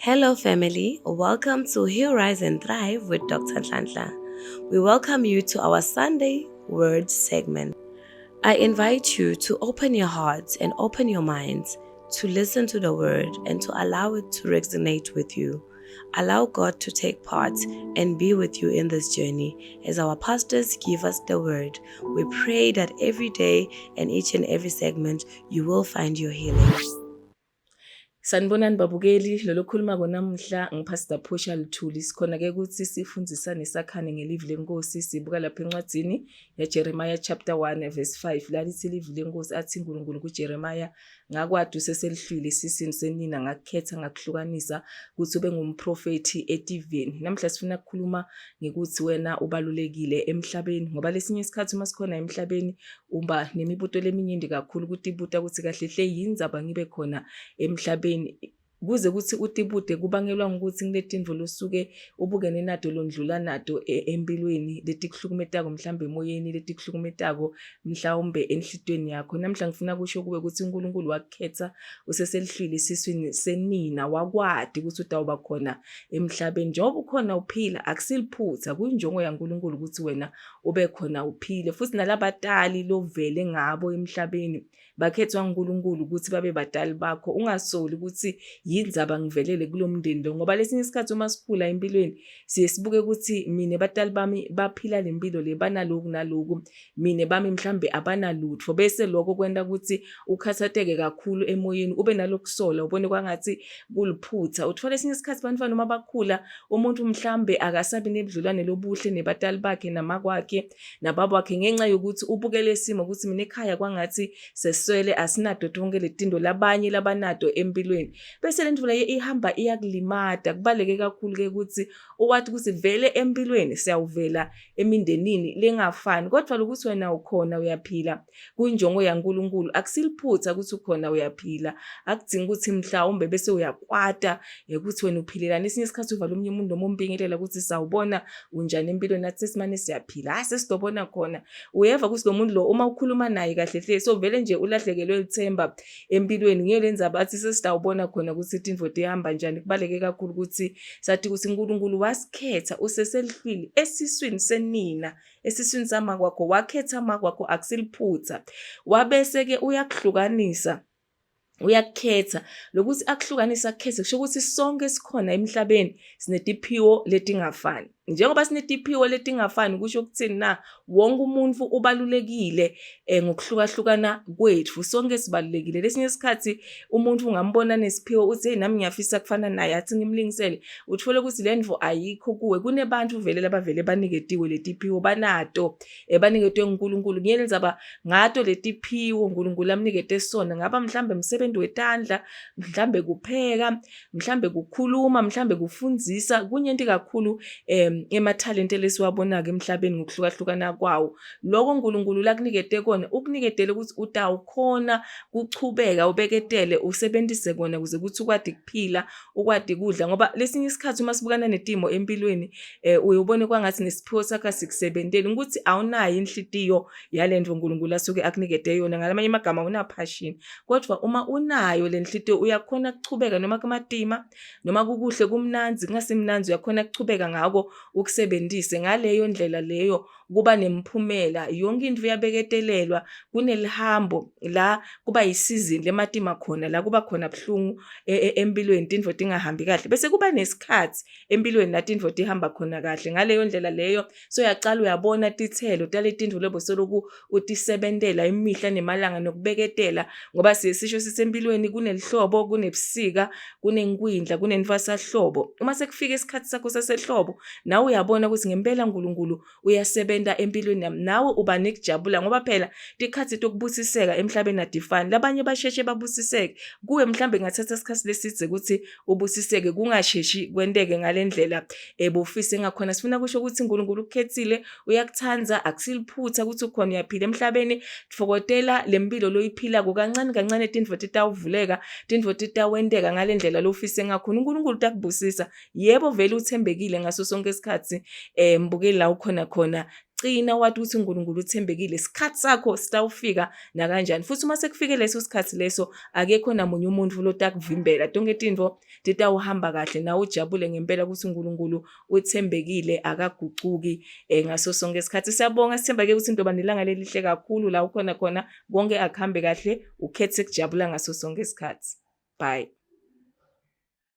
Hello, family. Welcome to Heal, Rise, and Thrive with Dr. Nhlanhla. We welcome you to our Sunday Word segment. I invite you to open your hearts and open your minds to listen to the word and to allow it to resonate with you. Allow God to take part and be with you in this journey as our pastors give us the word. We pray that every day and each and every segment you will find your healing. Sanibonani babukeli, lolo khuluma namuhla ngiPastor Phosha Luthuli. Sikhona ke ukuthi sifundisane sakhane ngelivi lenkosi. Sibuka lapha encwadzini yaJeremiah chapter 1 verse 5. La lithi livi lenkosi athi uNkulunkulu kuJeremiah ngakwadi useselihlwile esiswini senina ngakukhetha ngakuhlukanisa ukuthi ube ngumprofethi etiveni. Namhla sifuna ukukhuluma ngikuthi wena ubalulekile emhlabeni ngoba lesinye isikhathi uma sikhona emhlabeni uba nemibuto leminyenti kakhulu kutibuta ukuthi kahle hle yini ndzaba ngibe khona emhlabeni kuze kuthi utibude kubangelwa ngukuthi kuletintfo losuke ubukene nato londlula nato e, empilweni letikuhlukumetako mhlawumbe emoyeni letikuhlukumetako mhlawumbe enhlitweni yakho namhla ngifuna kusho kuwe ukuthi uNkulunkulu wakukhetha useselihlwile esiswini senina wakwadi ukuthi utawuba khona emhlabeni njengoba ukhona uphila akusiliphutha kuyinjongo yaNkulunkulu ukuthi wena ube khona uphile futhi nalabatali lovele ngabo emhlabeni bakhethwa uNkulunkulu ukuthi babe batali bakho ungasoli ukuthi yindzaba ngivelele kulomndeni lo ngoba lesinye isikhathi uma sikhula empilweni siye sibuke ukuthi mina batali bami baphila lempilo le banaloku naloku mina bami mhlambe abanalutho bese lokho kwenta ukuthi ukhathatheke kakhulu emoyeni ube nalokusola ubone kwangathi kuliphutha uthola esinye isikhathi bantwana uma bakhula Umuntu mhlambe akasabi nebudlelwane lobuhle nebatali bakhe namakwakhe nababa wakhe ngenxa yokuthi ubukele isimo ukuthi mina ekhaya kwangathi seswele asinato tonke letinto labanye labanato empilweni. Bese le nto leyo ihamba iyakulimata. Kubaluleke kakhulu-ke ukuthi uwathi ukuthi vele empilweni siyawuvela emindenini lengafani kodwa lokuthi wena ukhona uyaphila kuyinjongo yaNkulunkulu akusiliphutha ukuthi ukhona uyaphila akudingi ukuthi mhlawumbe bese uyakwata ukuthi wena uphilelani esinye isikhathi uvala omunye umuntu noma umbingelela ukuthi sawubona unjani empilweni nathi sesimane siyaphila hayi sesidobona khona uyeva ukuthi lo muntu lo uma ukhuluma naye kahle hle so vele nje ulahlekelwe lithemba empilweni ngiyo le ndzaba athi sesitawubona khona ukuthi tintfo tihamba njani kubaleke kakhulu ukuthi sathi ukuthi uNkulunkulu wasikhetha useselihlwili esiswini senina esiswini samakwakho wakhetha amakwakho akusiliphutha wabese ke uyakuhlukanisa uyakukhetha lokuthi akuhlukanise akukhethe kusho ukuthi sonke sikhona emhlabeni sinetiphiwo letingafani njengoba sinetiphiwo letingafani kusho ukuthini na wonke umuntu ubalulekile eh, ngokuhlukahlukana kwethu sonke sibalulekile lesinye isikhathi umuntu ungambona nesiphiwo uthi hey nami ngiyafisa kufana naye athi ngimlingisele uthole ukuthi le ndvo ayikho kuwe kunebantu vele labavele baniketiwe letiphiwo banato eh, baniketwe nguNkulunkulu ngiyelizaba ngato letiphiwo uNkulunkulu amnikete sona ngaba mhlambe umsebenzi wetandla mhlambe kupheka mhlambe kukhuluma mhlambe kufundzisa kunyenti kakhulu em emathalente lesiwabonaka emhlabeni ngokuhlukahlukana kwawo lokho uNkulunkulu lakunikete kona ukuniketele ukuthi utawukhona kuchubeka ubeketele usebenzise kona ukuze kuthi ukwadi kuphila ukwadi kudla ngoba lesinye isikhathi uma sibukana netimo empilweni eh uye ubone kwangathi nesiphiwo sakho asikusebenteli ukuthi awunayo inhlitiyo yalento uNkulunkulu asuke akunikete yona ngalamanye amagama awunaphashini kodwa uma unayo le nhlitiyo uyakhona kuchubeka noma kumatima noma kukuhle kumnandzi kungasimnandzi uyakhona kuchubeka ngako ukusebenzise ngaleyo ndlela leyo kuba nemiphumela yonke into iyabeketelelwa kunelihambo la kuba yisizini lematima khona la kuba khona buhlungu e, e, empilweni tintfo tingahambi kahle bese kuba nesikhathi empilweni la tintfo tihamba khona kahle ngaleyo ndlela leyo so uyaqala uyabona tithelo tale tintfo lebo soloku utisebentela imihla nemalanga nokubeketela ngoba siye sisho sisempilweni kunelihlobo kunebusika kunenkwindla kunentwasahlobo uma sekufika isikhathi sakho sasehlobo nawe uyabona ukuthi ngempela uNkulunkulu uyasebenta empilweni yami nawe uba nekujabula ngoba phela tikhathi tokubusiseka emhlabeni adifani labanye basheshe babusiseke kuwe mhlambe ngathatha isikhathi lesidze ukuthi ubusiseke kungasheshi kwenteke ngalendlela ebufise ngakhona sifuna kusho ukuthi uNkulunkulu ukukhethile uyakuthanda akusiliphutha ukuthi ukhona uyaphila emhlabeni tfokotela lempilo loyiphilako kancane kancane tintfo titawuvuleka tintfo titawenteka ngalendlela lofise ngakhona uNkulunkulu utakubusisa yebo vele uthembekile ngaso sonke isikhathi eh mbukeli la ukhona khona. Qina wathi ukuthi uNkulunkulu uthembekile, isikhathi sakho sitawufika nakanjani. Futhi uma sekufike leso sikhathi leso, akekho namunye umuntu lotakuvimbela. Tonke tintfo titawuhamba kahle nawe ujabule ngempela ukuthi uNkulunkulu uthembekile akagucuki eh, ngaso sonke isikhathi. Siyabonga sithemba ke ukuthi ntoba nelanga lelihle kakhulu la ukhona khona konke akuhambe kahle ukhethe kujabula ngaso sonke isikhathi. Bye.